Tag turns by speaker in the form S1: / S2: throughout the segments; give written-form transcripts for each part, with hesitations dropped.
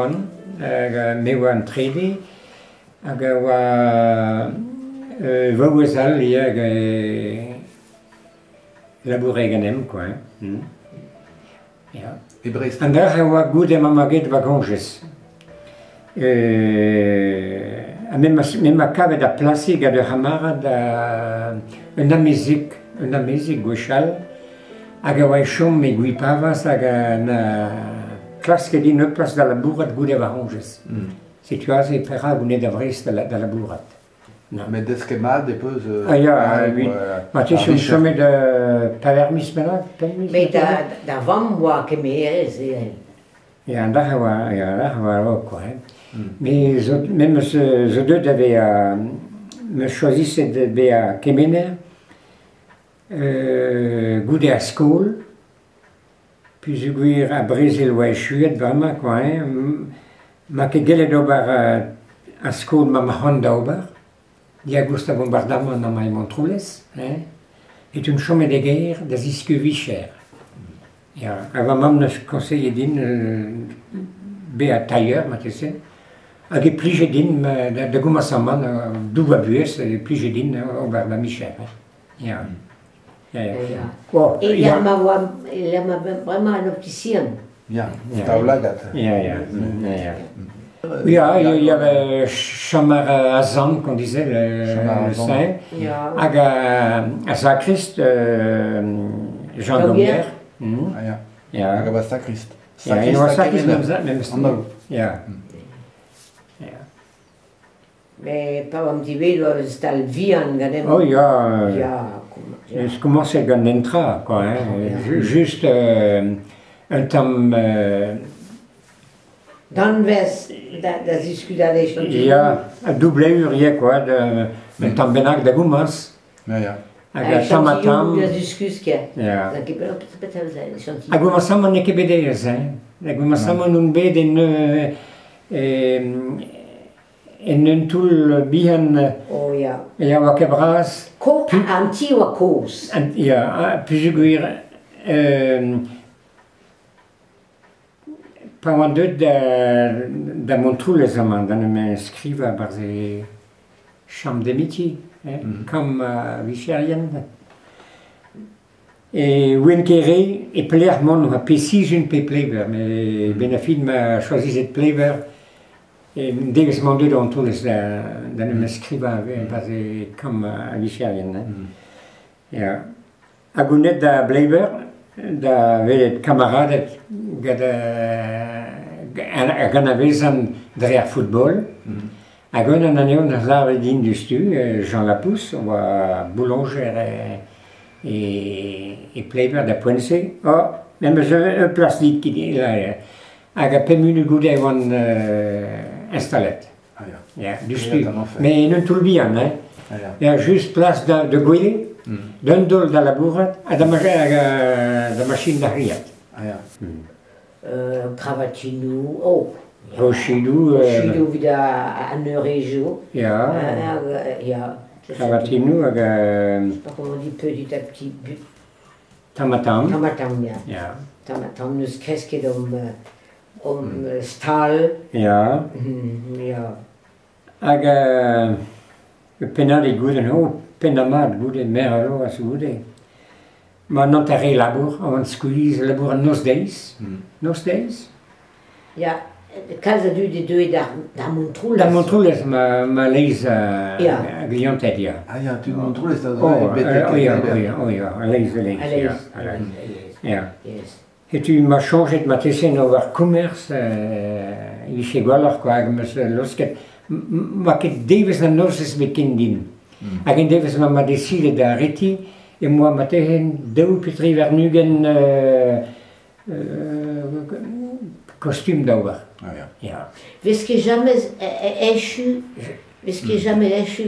S1: oan, hag me oa an trede, hag a oa ur vaouez all ivez hag laboure ganeomp kwa hein. Ya.
S2: E Brest.
S1: An dra-se a oa goude ma 'ma get va goñjez. Ha me 'ma kavet ar plasig gant ur c'hamarad un amezeg, un amezeg gwechall, hag a oa e chom e Gwipavaz hag 'na klasket din ur plas da labourat goude va c'hoñjez. Setu aze perak on aet da Vrest da labourat.
S2: Met desket mat e peus
S1: Ah ya, oui. Marteze on chomet pevar miz bennak, pemp miz.
S3: Met da vamm oa kemerez eo.
S1: Ya, an dac'h a oa, ya, an dac'h a oa a-raok quoi. Hein. Me zo, me 'meus zo deuet da vezañ, 'meus choaziset bezañ kemener goude ar skol, peogwir ar brezel oa echuet bremañ quoi hein, 'ma ket gellet ober ar skol ma 'ma c'hoant da ober, diagoust ar bombardamant amañ e Montroulez hein, et on chomet e gêr da zeskiñ vicher. Ya, ha va mamm 'neus koñseilhet din bezañ tailleur marteze, hag e plije din da gomañsamant doug va buhez e plije din ober ma micher hein, ya. Oh,
S3: E-lec'h ma oa e-lec'h ma bremañ an optisian.
S2: Ya, daoulagad.
S1: Ya, ya, ya. Ya, il y avait Chamar Azan qu'on disait, le, le saint, hag a sakrist Jean Gomier.
S2: Ah, ya.
S1: Ya.
S2: Hag a oa sakrist.
S1: Ya, e oa sakrist memes Ya. Ya.
S3: Mais pa oamp diwezhat oa ur stal vihan ganeomp.
S1: Oh ya.
S3: Ya,
S1: ya. Je commençais gant un tra, quoi, hein. Juste un tamm...
S3: Danvez da ziskudañ
S1: Ya, double eur ivez, quoi, un tamm bennak da gomañs.
S2: Ya, ya.
S1: Hag tamm ha tamm...
S3: Da ziskus ket.
S1: Ya. Hag gomañsamant n'eo ket bet aes, hein. Da gomañsamant on bet en En un toull bihan
S3: Oh ya.
S1: Ya, oa ket bras.
S3: Ko an ti oa kozh.
S1: Ya, peogwir pa oan deuet da Montroulez amañ, da 'n em skrivañ 'barzh e Chambre des métiers, hein, kambr ar vicherien. E oan ket re e pelec'h mont, oa pe Sizun pe Pleiber, met 'benn ar fin 'ma choazizet Pleiber. Un devezh emañ deuet an taol da en em skrivañ e-barzh e kambr ar vicherien. Ya. Hag on aet da Bleiber da welet kamaraded gant hag anavezan dre ar football. Hag unan anezho 'neus lâret din diouzhtu, Jean Lapousse, oa bouloñjer e Pleiber da poent-se. Oh, me 'm eus ur plas dit Hag a pemp munut goude e oan instalet.
S2: Ah ya.
S1: Ya, diouzhtu. Mais en un toull bihan, hein.
S2: Ah ya.
S1: Ya, just plas da, da gwele, d'un daol da labourat ha da, da machine da c'hriat.
S2: Ah ya.
S3: Kravatinoù, oh.
S1: Rochidoù.
S3: Rochidoù evit an eurejoù.
S1: Ya.
S3: Ya.
S1: Kravatinoù hag...
S3: Je sais pas comment on dit petit à petit.
S1: Tamm-ha-tamm.
S3: Tamm-ha-tamm, ya.
S1: Ya.
S3: Tamm-ha-tamm n'eus kresket omp, omp stal.
S1: Ya.
S3: Ya.
S1: Hag ur pennadig goude, oh, pennad mat goude, meur a vloaz goude, ma n'hanter re labour, oan skuizh, labour an noz-deiz. Noz-deiz?
S3: Ya, kalz a dud e deue d'ar Montroulez.
S1: Da Montroulez ma, ma leiz a,
S3: Ya.
S1: a glianted, ya.
S2: Ah ya, tud Montroulez da
S1: Oh,
S2: betek
S1: oh ya, oh ya, oh ya, a-leizh, a-leizh,
S3: A-leizh,
S1: ya,
S3: a-leizh, a-leizh.
S1: Ya.
S3: Yes.
S1: Setu ma soñjet marteze ober komerz e vije gwelloc'h quoi, hag 'm eus laosket 'ma ket devezh na nozvezh bet ken din. Hag en devezh ma 'ma desidet da aretiñ em boa marteze daou pe tri warn-ugent kostum da ober.
S2: Ah ya.
S1: Ya.
S3: Vez ket james echu vez ket james echu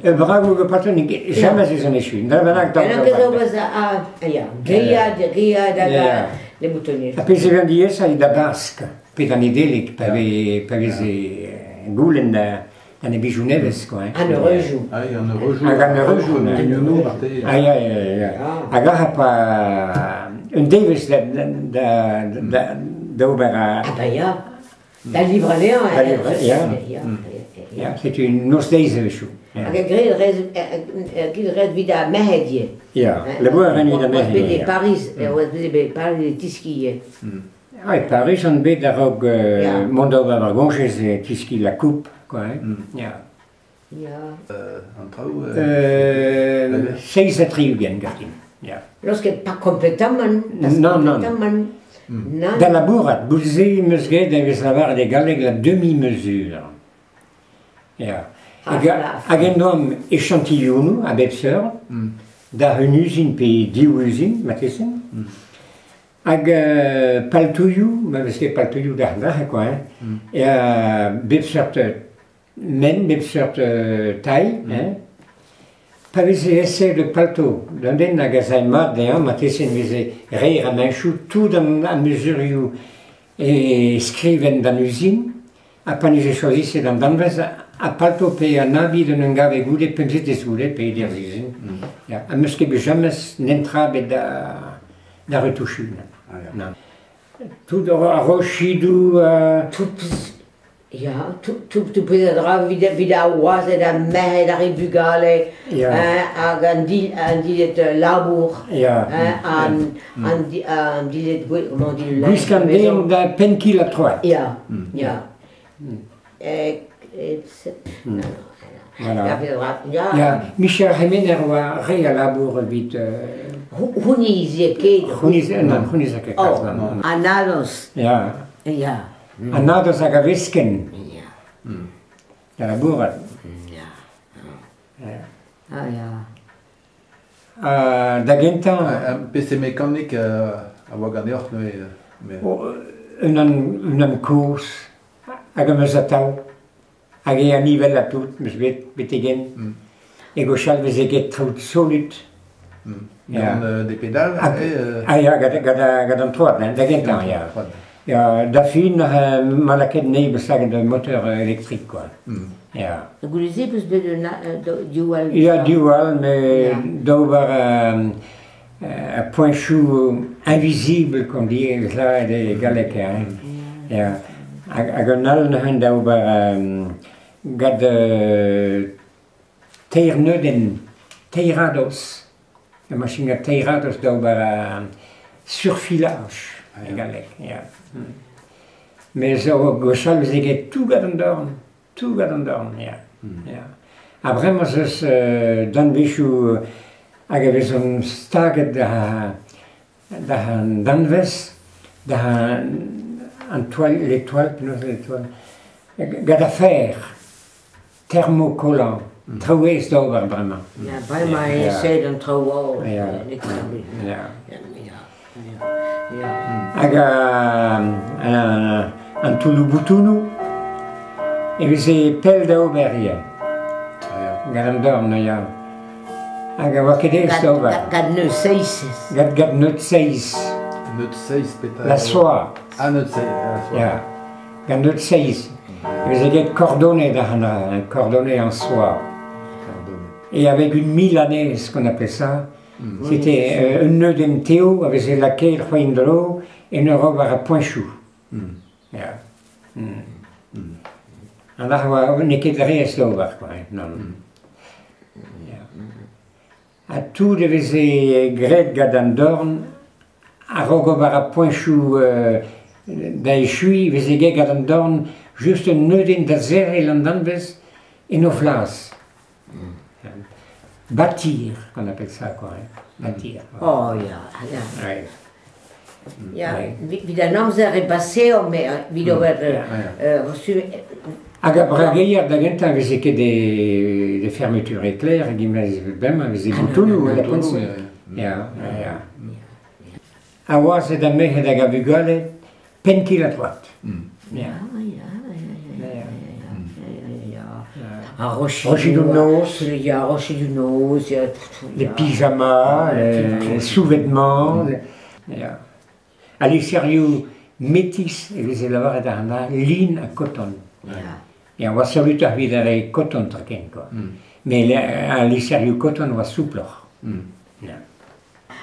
S1: E bravo go patron james eus an echu. Dra bennak da
S3: ober. Ah ya, geia, geia da le boutonnier.
S1: Ha pezh e vez an diaesañ da Bask, pe d'an Nedeleg, pa vez pa veze goulenn da an ebizhoù nevez quoi.
S3: An eureujoù.
S2: Ah, an eureujoù.
S1: Hag an eureujoù.
S2: Mignonnoù marteze.
S1: Ah ya, ya, ya. Hag aze pa un devezh da, da, da, d'ober a...
S3: Ah ba ya, da livr anezhañ.
S1: Da livr, ya. Ya, setu noz-deiz a-wechoù.
S3: Hag a graet rez, a graet evit ar merc'hed ivez.
S1: Ya, labour a ran evit ar merc'hed.
S3: Oas bet e Pariz, oas bet e Pariz e tiski ivez.
S1: Ah, e Pariz on bet a-raok mont d'ober ar goñjez e tiski la coupe, quoi, hein. Ya.
S3: Ya.
S2: An traoù...
S1: 67 gantin, ya.
S3: Laosket pas kompletamant,
S1: Non, non.
S3: Non.
S1: Da labourat, bout-se 'm eus graet e vez lavaret e galleg la demi-mesure. Ya. Hag en doa echantillonoù a bep seurt, da un uzin pe div uzin, marteze. Hag paltouilhoù, ma vez ket paltouilhoù da c'har, quoi, hein. Ya, bep seurt ment, bep seurt tailh, hein. Pa veze esaet de palto d'un den hag a zay mat dezhañ, marteze e veze re a meñchoù tout an muzurioù e skriven d'an uzin, ha pa nije choaziset an danvez, a palto pe an abid en un gave goude, pemzetez goude, pe eder zizun. Ya, ha 'meus ket bet james nentra bet da retouchu. Non. Tout ar rochidoù...
S3: Tout Ya, tout pezh a dra evit ar wazed ha merc'hed ar re vugale, hag an dilhad labour, an dilhad, comment on dit, le linge.
S1: Gwiskan den da penn-kil ha troad.
S3: Ya, ya.
S1: Voilà. Ya, Michel Remener oa re a labour evit...
S3: Hounnezh eo ket.
S1: Hounnezh, non, hounnezh a ket kalz.
S3: An nadoz.
S1: Ya.
S3: Ya.
S1: An nadoz hag a veskenn.
S3: Ya.
S1: Da labourat.
S3: Ya. Ah ya.
S1: Da gentañ...
S2: Un PC mekanik a oa ganeoc'h neuze.
S1: Un kozh hag am eus atav. Hag eo anivel ha tout, 'm eus bet betek-henn. E gwechall veze get traoù solut.
S2: Gant des pédales?
S1: Ah ya, gant an troad, da gentañ, ya. Ya, da fin, ma lakaet anezhi bezañ gant un moteur électrique, quoi. Ya.
S3: Goude-se peus bet un div all?
S1: Ya, div all, mais d'ober un poenchoù invisible, qu'on dit, là, e galleg, hein. Ya. Hag un all neuze da ober gant teir neudenn, teir ados. Ur machin gant teir ados da ober surfilage, e galleg, ya. Mais zo gwechall veze get tout gant an dorn, tout gant an dorn, ya. Ya. Ha bremañ ez eus danvezioù hag a vezont staget da an danvez, da an toile, les toiles, penaos les toiles, gant ar fer, thermocollant, traoù aes d'ober bremañ.
S3: Ya, bremañ e sed an traoù all.
S1: Ya.
S3: Ya. Ya.
S1: Hag an toulloù boutounoù e veze pell da ober ivez. Gant an dorn, ya. Hag a oa ket aes da ober.
S3: Gant neud seiz.
S1: Gant neud seiz.
S2: Neud seiz petra?
S1: La soie.
S2: Ah, neud seiz, la soie.
S1: Ya. Gant neud seiz. E veze get cordonné da cordonné en soie. Et avec une milanaise qu'on appelait ça. C'était un neudenn teo a veze lakaet c'hoain-dro en ur ober a poenchoù. Ya. An ar oa n'eo ket re aes d'ober, quoi, non. Ya. Ha tout e veze graet gant an dorn a-raok ober a poenchoù da echuiñ e veze graet gant an dorn just un neudenn da zerc'hel an danvez en o flas. Bâtir, qu'on appelle ça, quoi. Hein. Bâtir.
S3: Oh, ya, ya.
S1: Ouais.
S3: Ya, evit an amzer e baseo, mais evit ober reçu...
S1: Hag ar brageier da gentañ veze ket des fermetures éclair, hag imez bem, veze boutounoù, la pointe. Ya, ya. A oazet a merc'hed hag a vugale, penn-kil ha troad. Ya.
S3: Ya, ya, ya. Ar
S1: rochidoù noz.
S3: Ya, rochidoù noz, ya.
S1: Les pyjamas, les sous-vêtements. Ya. Ha les serioù métis e veze lavaret ar lin ha coton.
S3: Ya.
S1: Ya, oa solutoc'h evit ar re coton traken, quoi. Mais ar liserioù coton oa souploc'h. Ya.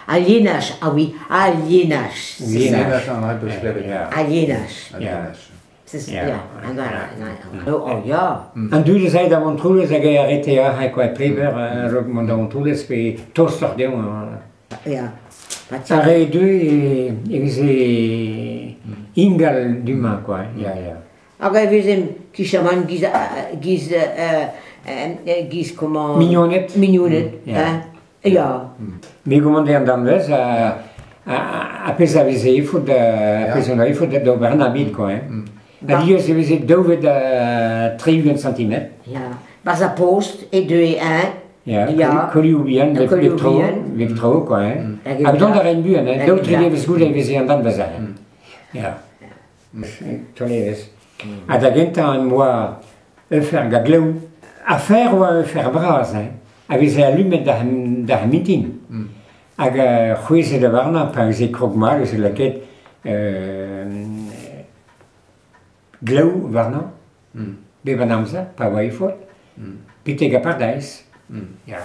S3: Al lienaj, ah oui, al lienaj. C'est ça.
S2: Lienaj an dra peus klevet.
S3: Al lienaj.
S2: Al lienaj.
S3: C'est ya, an dra, oh ya.
S1: An dud ez ae da Montroulez hag e arete aze kwa, e Pleber a-raok mont da Montroulez pe tostoc'h dezhañ.
S3: Ya.
S1: Ar re deue e veze ingal du-mañ kwa, ya ya.
S3: Hag e vezemp kichamant giz giz giz comment
S1: Mignoned.
S3: Mignoned, hein, ya.
S1: Me gomande an danvez ha pezh a veze efod, pezh a efod d'ober an abid kwa, hein. Alies e veze daouvet ha 60 santimetr.
S3: Ya, barzh ar post e deue eñ.
S1: Ya,
S3: Ya.
S1: kolioù bihan, bep
S3: Kolioù
S1: bep tro,
S3: bihan.
S1: bep tro, kwa, hein.
S3: Hag e
S1: Hag dont
S3: veze-
S1: a raent buan, hein,
S3: hag
S1: daou
S3: e
S1: tri
S3: veze-
S1: devezh goude e veze an danvez aze. Ya. Tolerez. Ha da gentañ em boa ur fer gant glaou. Afer oa ur fer bras, hein, a veze alumet d'ar d'ar mintin. Hag c'hwezhet warnañ pa veze krog mat, e veze lakaet glaou warnañ, bep an amzer, pa oa e faot, betek ar pardaez. Ya.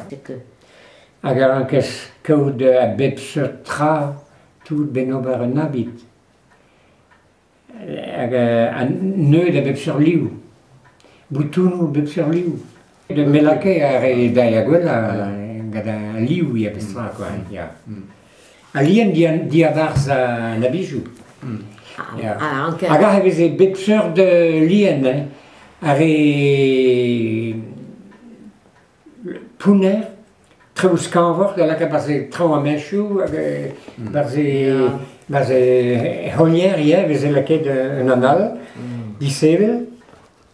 S1: Hag a rankes kaout a bep seurt tra tout ben ober un abid. Hag an neud a bep seurt liv. Boutonoù bep seurt liv. De me lakae ar re da ya gwellañ gant al liv ya petra quoi, ya. Al lien diabarzh an abizoù. Ya.
S3: Ah, anker.
S1: Hag aze e veze bep seurt lien, hein. Ar re pounner, traoù skañvoc'h da lakaat barzh e traoù an meñchoù, hag barzh e barzh e c'holier ivez e veze lakaet un anal, disevel,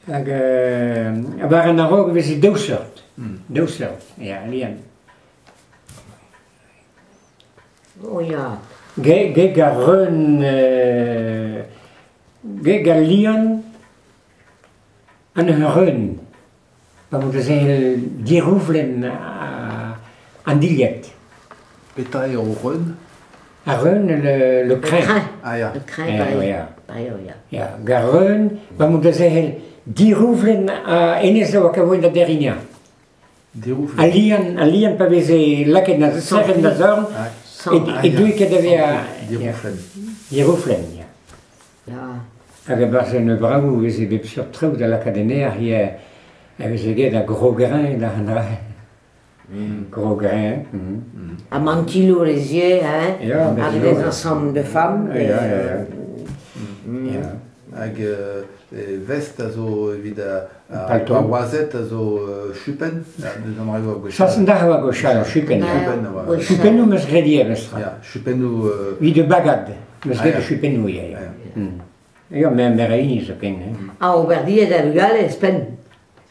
S1: hag war an a-raok e veze daou seurt, daou seurt, ya, lien.
S3: Oh ya.
S1: Ge, geg ar reun, geg al lian an ur reun. Pa vo da sevel dirouflenn an dilhad.
S2: Petra eo ar reun?
S1: Ar reun, le crin.
S3: Le crin.
S2: Ah ya.
S3: Le crin,
S1: Eh,
S3: pareil.
S1: ya.
S3: Pareil, ya.
S1: Ya, gar reun, pa vo da sevel dirouflenn a enez a oa kavoet da derignañ.
S2: Dirouflenn.
S1: Al lian, al lian pa veze lakaet na serret da zorn,
S2: Ah.
S1: e
S2: Ah,
S1: doue
S2: ya.
S1: ket da vezañ...
S2: Dirouflenn.
S1: Dirouflenn, ya.
S3: Ya.
S1: Hag a-barzh un bragoù e veze bep seurt traoù da lakaat en aer, ya, e veze get a gros grain da an dra. Gros grain.
S3: A mantillo les yeux, hein,
S1: Ya, ben
S3: avec
S1: zo,
S3: des
S1: ya.
S3: ensembles de femmes.
S1: Ya, ya, ya. Ya.
S2: Hag e vest a zo evit a
S1: Palto.
S2: ar wazed a zo chupenn, deus an raio a gwechall.
S1: Chasen da oa gwechall, chupenn.
S3: Ah,
S2: Chupenn a oa.
S3: gwechall.
S1: Chupennoù 'm eus graet ivez, mestra.
S2: Ya, chupennoù...
S1: Evit e bagad, 'm eus
S2: Ah,
S1: graet
S2: ya.
S1: chupennoù ivez.
S2: Ah, ya.
S1: Ya, me ra hini zoken. Hein.
S3: Ah, ober dilhad a vugale, espenn.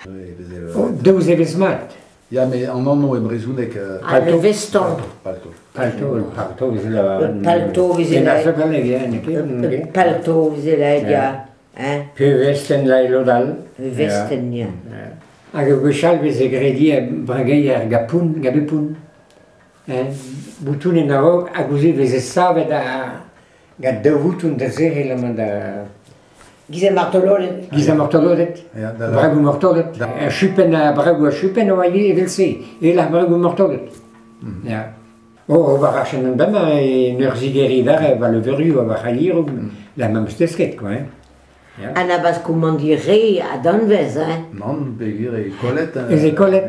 S2: E veze,
S1: Oh, daou zevezh mat.
S2: Ya, met an anv e brezhoneg...
S3: Ah, le veston.
S2: Palto.
S1: Palto, le palto, veze la...
S3: Le palto veze
S1: la...
S3: la...
S1: galleg, ya, n'eo ket, n'eo
S3: Le
S1: ket.
S3: palto veze la, ya. Hein?
S1: Pe vestenn la lod all.
S3: Le vestenn, ya.
S1: Hag ur gwechall veze graet ivez brageier gapoun, gabepoun. Hein? Boutoun en a-raok, hag ouzh veze savet a gant daou voutoun da zerc'hel amañ da...
S3: Giz ar martoloded.
S1: Giz ar martoloded.
S2: Ya, da
S1: Bragoù martoloded. Ar chupenn ha bragoù ar chupenn a oa ivez evel-se, evel ar bragoù martoloded. Ya. Oh, war ar chadenn bremañ, en ur zigeriñ war war levrioù ha war c'halieroù, la memes desket, quoi, hein. Ya.
S3: An abaz komandiñ re a danvez, hein.
S2: Nann, peogwir e kollet.
S1: Ez e kollet.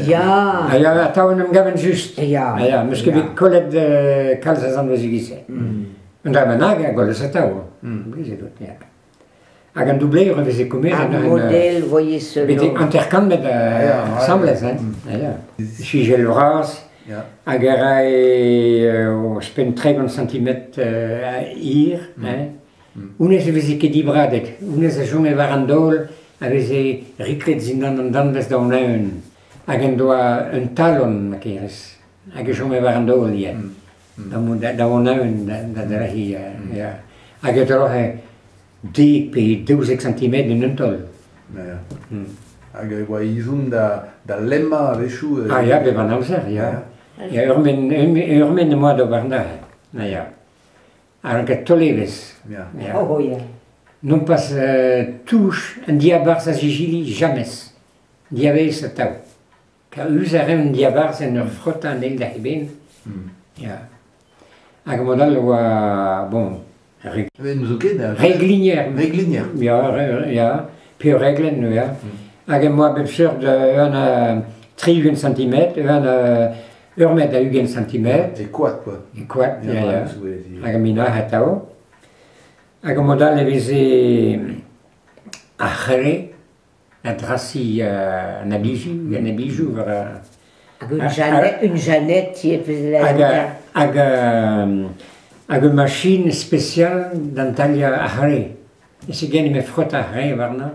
S3: Ya.
S1: Ha ya, atav en em gaven just.
S3: Ya.
S1: Ha ya, meus ket bet kollet kalz a zanvez e-giz-se. Un dra bennak a gollas atav. Blijet out, ya. Hag an doubleier a veze komeret
S3: Ar
S1: en,
S3: model, voyez ce
S1: betek
S3: nom.
S1: hanter-kant met asambles, hein. Ha ya. Sijel vras,
S2: Ya.
S1: hag a rae ouzhpenn 30 santimetr a hir, hein. Honnezh e veze ket dibradet, honnezh a chome war an daol, a veze riklet zindan an danvez da eeun. Hag en doa un talon, ma kerez, hag e chome war an daol ivez. Da mont da eeun da derc'hiñ, ya. Hag e troc'he dek pe 12 santimetr en un taol.
S2: Ya, ya. Hag e oa izhomm da lemmañ a-wechoù.
S1: Ah ya, bep an amzer, ya. Ya, ur men, ur men em boa d'ober neuze. Ah ya. A ranket taol evezh.
S2: Ya.
S1: Ya.
S3: Oh, ya.
S1: Non pas touch an diabarzh a zijili james. Diavez atav. Ka eus a reont diabarzh en ur frotañ an eil da eben. Ya. Hag mod all e oa, bon,
S2: Met n'ouzo ket...
S1: Reglinier.
S2: Reglinier.
S1: Ya, ya, pe ur reglenn, ya. Hag em boa bep seurt un 60 centimetr, un ur metr a 20 centimetr.
S2: E koad, quoi.
S1: E koad, ya, ya. Hag am ina atav. Hag mod all e veze ar c'hre, a drasi an abiju, an abiju war
S3: Hag un Jeannette, une Jeannette qui faisait la
S1: Hag, hag ur machine spéciale d'an taliañ ar c'hre. E se gen me frot ar c'hre warnañ.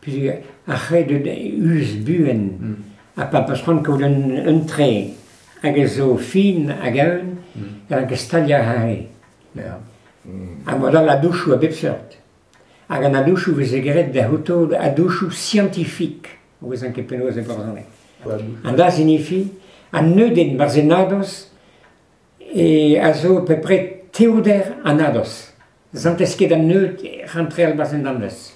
S1: Puis ar c'hre deut eus buan. Ha pa peus c'hoant kaout un tre hag a zo fin hag eeun, e rank staliañ ar c'hre. Ha mod all a douchoù a bep seurt. Hag an adouchoù veze graet da c'houto adouchoù scientifique. Ouezan ket penaos e brezhoneg. An da signifi an neudenn barzh en nadoz e a zo bepred teoder an nadoz. Santez ket an neud rentreal barzh en danvez.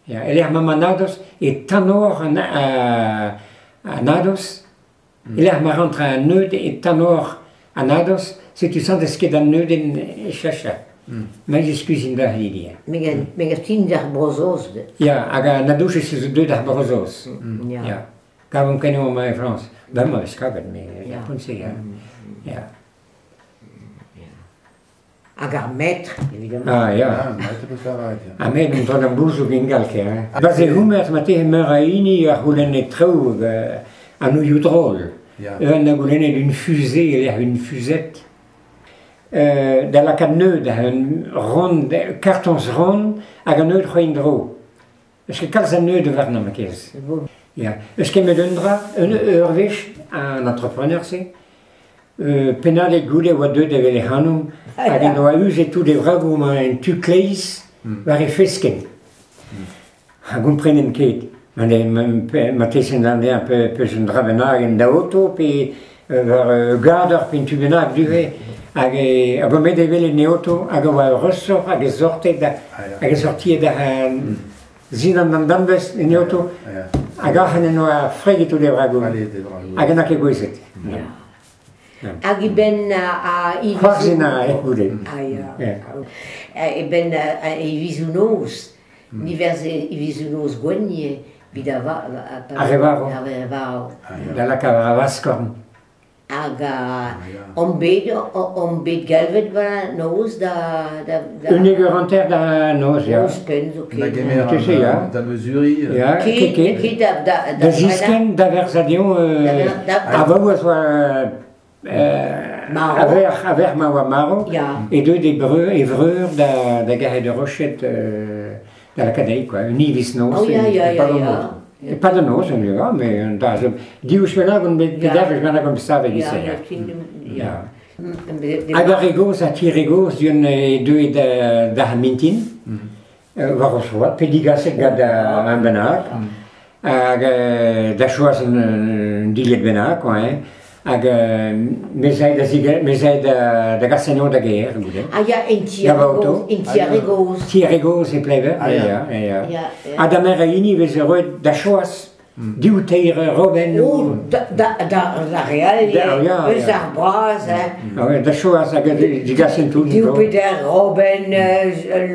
S1: Ya, e-lec'h ma 'ma an nadoz e tanor an an nadoz, e-lec'h ma rentre an neud e tanor an nadoz, setu santez ket an neudenn e chacha. Ma eskuzin da hini.
S3: Me gav d'ar Bro-Saoz.
S1: Ya, hag an adouchez zo deuet ar Bro-Saoz. Ya. Kavomp kenañ emañ e Frañs. Bremañ e vez kavet, met er poent-se, ya. Ya.
S3: Hag ar maître, évidemment.
S1: Ah, ya.
S2: Ah, maître peus lavaret, ya.
S1: Ha met un dra d'am gouzoug ingal ker, hein. Ba se houmer marteze meur a hini a c'houlenne traoù an ouioù drol. Un a goulenne une fusée e-lec'h une fusette. Da lakaat neud un rond, kartoñs rond hag an neud c'hoain-dro. Eus ket kalz a neud warnañ ma kez. Ya. Eus ket met un dra, un ur wech, an entrepreneur-se, pennadeg goude oa deuet evel ac'hanomp hag en doa uzet tout e vragoù ma en tu kleiz war e feskenn. Ha gomprenen ket. Marteze an peus un dra bennak en da oto pe war ur gador pe un tu bennak du-se hag hag on bet evel en e oto hag a oa ur ressort hag e sorte da hag e sortie da zindan an danvez en e oto hag ac'han en oa freget tout e vragoù hag en a ket gouezet.
S3: Hag e benn a
S1: C'hoarzhin a rae goude.
S3: Ah ya. E benn a hivizoù noz, niverz hivizoù noz gwenn ivez, evit
S1: Ar re varv.
S3: Ar re varv.
S1: Da lakaat war ar vaskorn.
S3: Hag omp bet, omp bet galvet war noz da... da, da
S1: 11h30 da noz, ya.
S3: Ouzhpenn zo ket.
S2: Da gemer
S1: Tu sais, ya.
S2: da mezuriñ.
S1: Ya, ket, ket.
S3: Ket da, da,
S1: Da ziskenn da verzañ dezhañ
S3: Da,
S1: a-vaouez oa
S3: Marv.
S1: A-vec'h ma oa marv, e deuet e breur, e vreur da, da garet ur roched da lakaat dezhi, quoi. Un hiviz noz.
S3: Oh, ya, ya, ya,
S1: e-pad an
S3: ya.
S1: noz. E-pad an noz, on ya, met un dra zo. Div wech bennak on bet, peder wech bennak on bet savet
S3: Ya,
S1: ivez, ya.
S3: ya.
S1: Ya. Hag ar re gozh ha ti re gozh dion e deuet da, da mintin, war o soad, pe digaset gant un bennak, hag da choaz un dilhad bennak, quoi, hein. Hag me 'z ae da ziga- me 'z ae da, da gas anezhañ da gêr goude.
S3: Ah ya, en ti
S1: Da
S3: ar re
S1: Vaoto.
S3: gozh, en ti ar re gozh.
S1: Ti ar re gozh e Plever,
S2: Ah, ya.
S1: ya, ya,
S3: Ya, ya.
S1: Ha da meur a hini veze roet da choaz div teir robenn.
S3: Oh, da, da, da, da re all,
S1: Da- ya,
S3: eus
S1: ya.
S3: ar bras, hein.
S1: Ah ouais, da choaz hag digasen tout.
S3: Div peder robenn,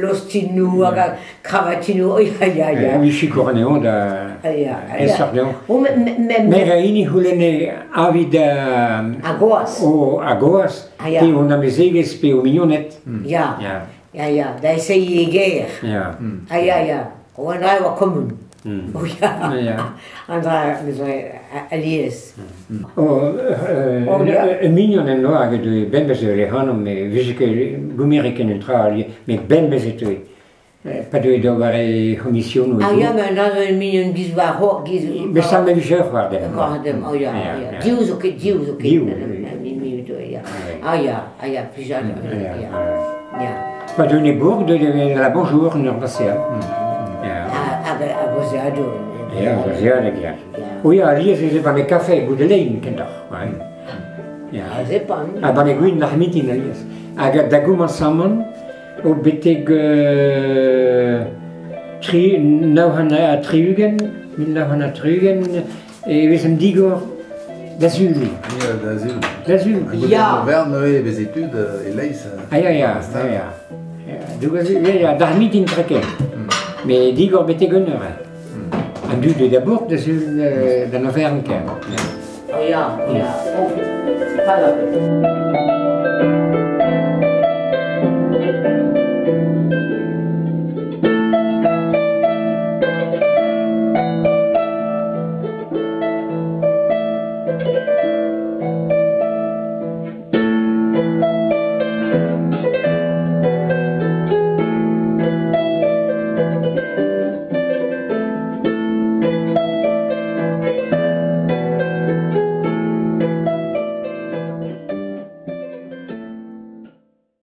S3: lostinoù hag ar kravatinoù, oh, ya, ya, ya.
S1: Oui, sikour anezhañ da
S3: Ah, ya,
S1: e
S3: ya.
S1: sort dezhañ.
S3: Oh, me, me, me,
S1: Meur a hini c'houlenne avi da
S3: A goaz.
S1: o a goaz,
S3: Ah, ya.
S1: pe o amezegez pe o mignoned.
S3: Ya,
S1: Ya,
S3: ya, ya, da eseiñ e ger.
S1: ya.
S3: Ah, ya, ya. Oh, an dra e oa komun. Oh, ya.
S1: Ya.
S3: An dra, me zo alies.
S1: Oh,
S3: Oh, ya.
S1: un mignon en doa hag e deue bemdez e ac'hanomp, met veze ket goumire ken un tra, met bemdez e teue. Pa deue d'ober e c'homisionoù.
S3: Ah ya, met an dra zo un mignon giz war c'hor, giz...
S1: Bet sa me vije ur c'hoar dezhañ.
S3: C'hoar dezhañ, oh ya,
S1: Ya,
S3: ya.
S1: ya.
S3: Div zo ket, div zo ket.
S1: Div,
S3: Ya. Ah ya, ah ya, plijadur,
S1: Ya,
S3: ya.
S1: ya.
S3: Ya.
S1: Pa deue e bourg, deue da la bonjour en ur baseal. Ya.
S3: Hag a gozeadoù.
S1: Ya, gozeadeg, ya.
S3: Ya.
S1: O ya, alies ez eo banne kafe goude lein kentoc'h. Ouais. Ya.
S3: Ah, se pan.
S1: Ha banne gwin ar mintin alies. Hag da gomañsamant, o betek tri, 1960, 1960, e vezemp digor Da sul.
S2: Ya, da sul.
S1: Da sul.
S2: Ha goude
S3: Ya.
S2: an overn neuze e veze tud e-leizh.
S1: Ah ya, ya, ya, ya. Ya, ya, d'ar mintin treken. Met digor betek un eur. An dud eo da bourk da sul d'an overn ken.
S3: Oh ya, ya. Oh, pas la peine.